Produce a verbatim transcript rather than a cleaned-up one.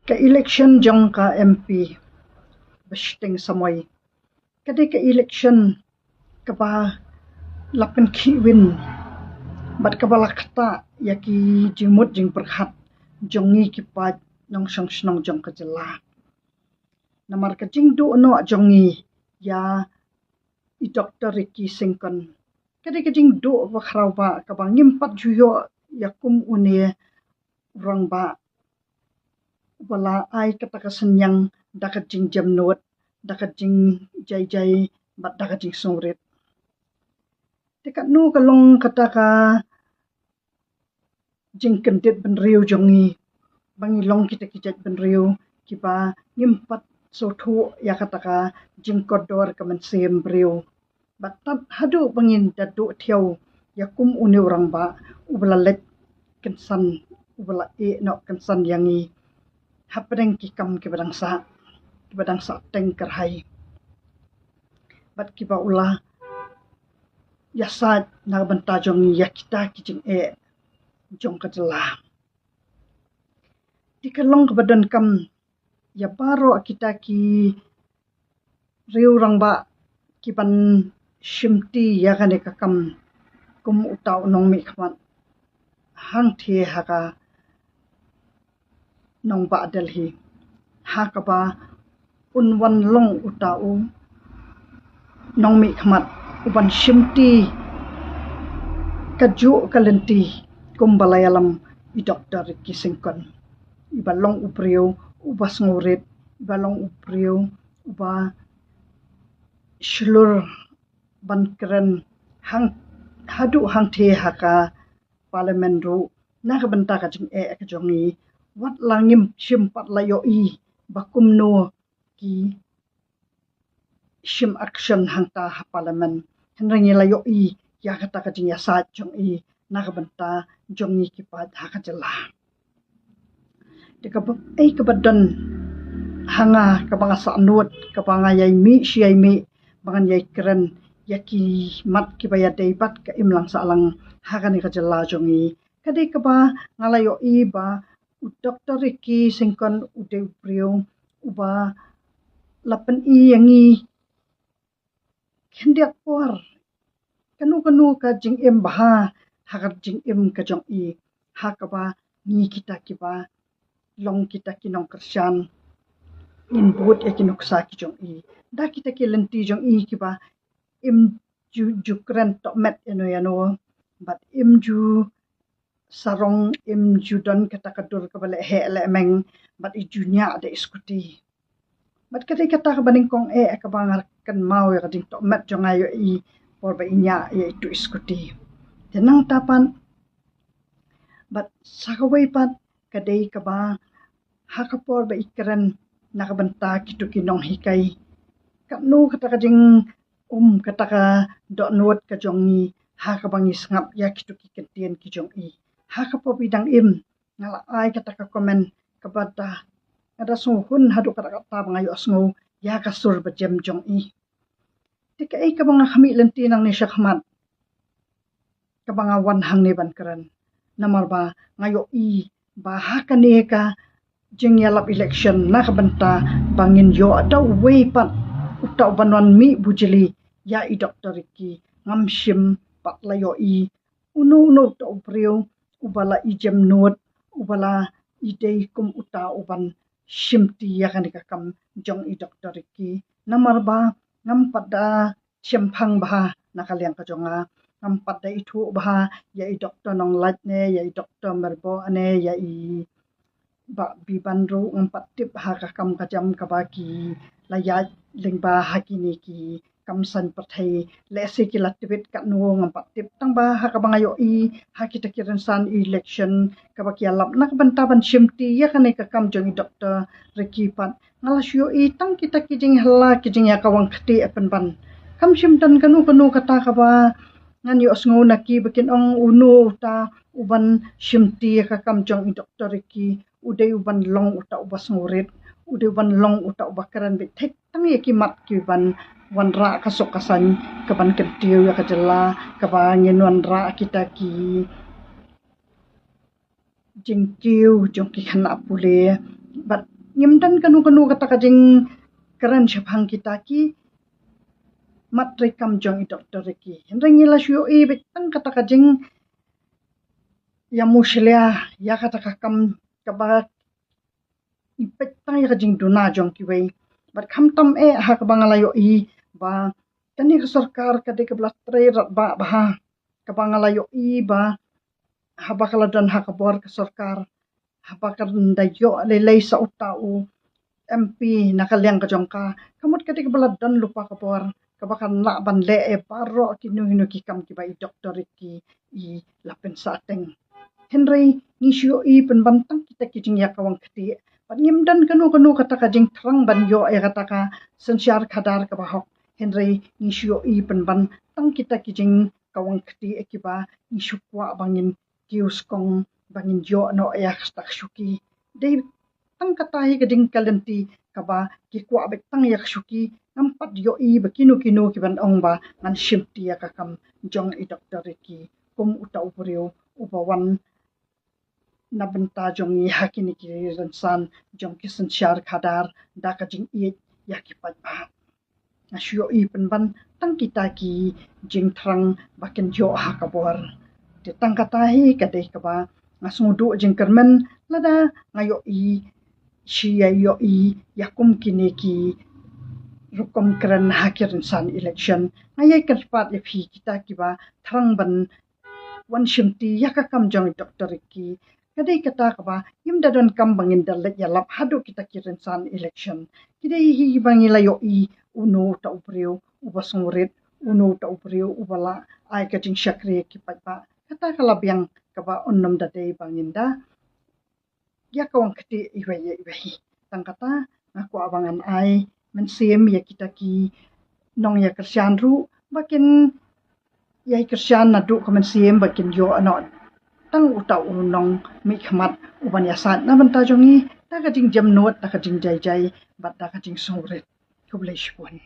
Ka election jong ka M P ba shiteng samoi ka dei ka election kaba la pynkhih win bad kaba la ktah ïa ki jingmut jingpyrkhat jong ngi ki paid nongshong shnong jong ka jylla. Namar ka jingduh noh jong ngi ïa i Doktor Ricky Syngkon ka dei ka jingduh ba khraw ba kaba ngim pat ju ïoh ïa kum une u rangbah uba la ai kata ka synñiang da ka jingjemnud, da ka jingjaijai bad da ka jingsngewrit. Te katno ka long kata ka jingkyndit bynriew jong ngi ba ngi long kita ki jait bynriew kiba ngim pat sngewthuh ïa kata ka jingkordor ka mynsiem briew. Bad tad haduh ba ngin da duh thiaw ïa kum une u rangbah uba la leit kynsan, uba la ïeh noh kynsan ïa ngi hapdeng ki kam kiba dang sah, kiba dang sah teng kyrhai bad kiba u la ïasaid na ka bynta jong ngi ïa kita ki jingeh jong ka jylla. Te ka long kaba donkam ïa baroh kita ki riew rangbah kiban shimti ïa kane ka kam kum uta u nongmihkhmat hangthie ha ka nongbah Delhi, ha kaba un wan long uta u nongmihkhmat uban shimti kajuh ka lynti kumba la ïalam i Doktor Ricky Syngkon, iba long u briew uba sngewrit, iba long u briew uba shlur ban kren hang, haduh hangthie ha ka Parliament ruh na ka bynta ka jingeh ka jong ngi. Wat la ngim shim pat la ïohi ba kumno ki shim action hangta ha Parliament, hynrei ngi la ïohi ïa kata ka jingïasaid jong i na ka bynta jong ngi ki paid ha ka jylla. Te kaba ei kaba don ha nga kaba nga sahnud, kaba nga ïai mih shi ïai mih ba ngan ïai kren ïa ki mat kiba ïadei bad ka imlang sahlang ha kane ka jylla jong ngi, ka dei kaba nga la ïohi ba u Doktor Ricky Syngkon u dei u briew uba la pyni ïa ngi khyndiat por kano kano ka jingim bha ha ka jingim ka jong i, ha kaba ngi kita kiba long kita ki nongkyrshan ngin bud ïa ki nuksa ki jong i da kita ki lynti jong i kiba im ju, ju kren tohmet ïano ïano bad im ju sarong, im ju don kata ka dur kaba leh heh leh meng bad i ju ñiah da i skuti. Bad ka dei kata kaba nyngkong eh kaba nga kynmaw ïa ka jingtohmet jong nga ïa i por ba i ñiah ïa itu i skuti. Te nangta pat bad sa kawei pat ka dei kaba ha ka por ba i kren na ka bynta kitu ki nonghikai, katno kata ka jing um kata ka dohnud ka jong ngi ha kaba ngi sngap ïa kitu ki kyntien ki jong i. Ha ka por ba i dang im nga la ai kata ka comment kaba da nga da sngewhun haduh katta katta ba nga ïohsngew ïa ka sur ba jem jong i. Te kaei kaba nga khmih lynti nangne shakhmat kaba nga wan hangne ban kren, namar ba nga ïohi ba ha kane ka jingïalap election na ka bynta ba ngin ïoh da uwei pat uta uban wan mih bujli ïa i Doktor Ricky, ngam shym pat la ïohi uno uno uta u briew uba la i jemnud, uba la i dei kum uta uban shimti ïa kane ka kam jong i Doktor Ricky. Namar ba ngam pat da shemphang bha na ka liang ka jong nga, ngam pat da ithuh bha ïa i Doktor Nonglait ne ïa i Doktor Merboh ne ïa i Bah Biban ruh, ngam pat tip ha ka kam ka jam kaba ki la ïaid lyngba ha kine ki kam saiñ pyrthei. Lehse ki la tbit katno ngam pat tip, tang ba ha kaba nga ïohi ha kita ki rynsan election kaba ki ïalap na ka bynta ban shimti ïa kane ka kam jong i Doktor Ricky pat, nga la shu ïohi tang kita ki jinghylla ki jingïakawang kti eh pynban. Kam shym don kano kano kata kaba ngan ïohsngew na ki ba kin ong uno uta uban shimti ïa ka kam jong i Doktor Ricky, u dei uban long uta uba sngewrit, u dei uban long uta uba kren beit thik tang ïa ki mat kiban wanrah ka suk ka saiñ, kaban kyntiew ïa ka jylla, kaba ngin wanrah kita ki jingkiew jong ki khynnah pule bad Ngim don kano kano kata ka jingkren shaphang kita ki mat treikam jong i Doctor Ricky. Hynrei ngi la shu ïohi beit tang kata ka jingïamut shlia ïa kata ka kam kaba i peit tang ïa ka jingduna jong kiwei. Bad khamtam eh ha kaba nga la ïohi ba kane ka sorkar ka dei kaba la trei radbah bha. Kaba nga la ïohi ba haba ka la don ha ka bor ka sorkar, haba kan da ïoh lei lei sa uta u M P na ka liang ka jong ka, ka mut ka dei kaba la don lypa ka bor kaba kan lah ban leh ïa baroh kino kino ki kam kiba i Doctor Ricky i la pynsahteng. Hynrei ngi shu ïohi pynban tang kita ki jingïakawang ktieh. Bad ngim don kano kano kata ka jingthrang ban ïoh ïa kata ka synshar khadar kaba hok. Hynrei ngi shu ïohi pynban tang kita ki jingkawang ktieh kiba ngi shu kwah ba ngin kiew skong ba ngin ïoh noh ïa kata ka shuki. Dei tang kata hi ka jingkylli kaba ki kwah beit tang ïa ka shuki. Ngam pat ïohi ba kino kino ki ban ong ba ngan shimti ïa ka kam jong i Doctor Ricky kum uta u briew uba wan na bynta jong ngi ha kine ki rynsan jong ki synshar khadar da ka jingïeit ïa ki paidbah. Nga shu ïohi pynban tang kita ki jingthrang ba kin ïoh ha ka bor. Te tang kata hi ka dei kaba nga sngewduh jingkyrmen lada nga ïohi shi ïa ïohi ïa kum kine ki rukom kren ha ki rynsan election. Nga ïai kyrpad ïa phi kita kiba thrang ban wan shimti ïa ka kam jong i Doctor Ricky. Ka dei kata kaba ngim da donkam ba ngin da leit ïalap haduh kita ki rynsan election. Ki dei hi ba ngi la ïohi uno uta u briew uba sngewrit, uno uta u briew uba la ai ka jingshakri ïa ki paidbah. Kata ka la biang kaba un nym da dei ba ngin da ïakawang ktieh iwei ïa iwei. Tang kata nga kwah ba ngan ai mynsiem ïa kita ki nongïakyrshan ruh ba kin ïai kyrshan naduh ka mynsiem ba kin ïoh noh tang uta u nongmihkhmat uban ïasaid na bynta jong ngi da ka jingjemnud, da ka jingjai jai bad da ka jingsngewrit. Khublei shibun.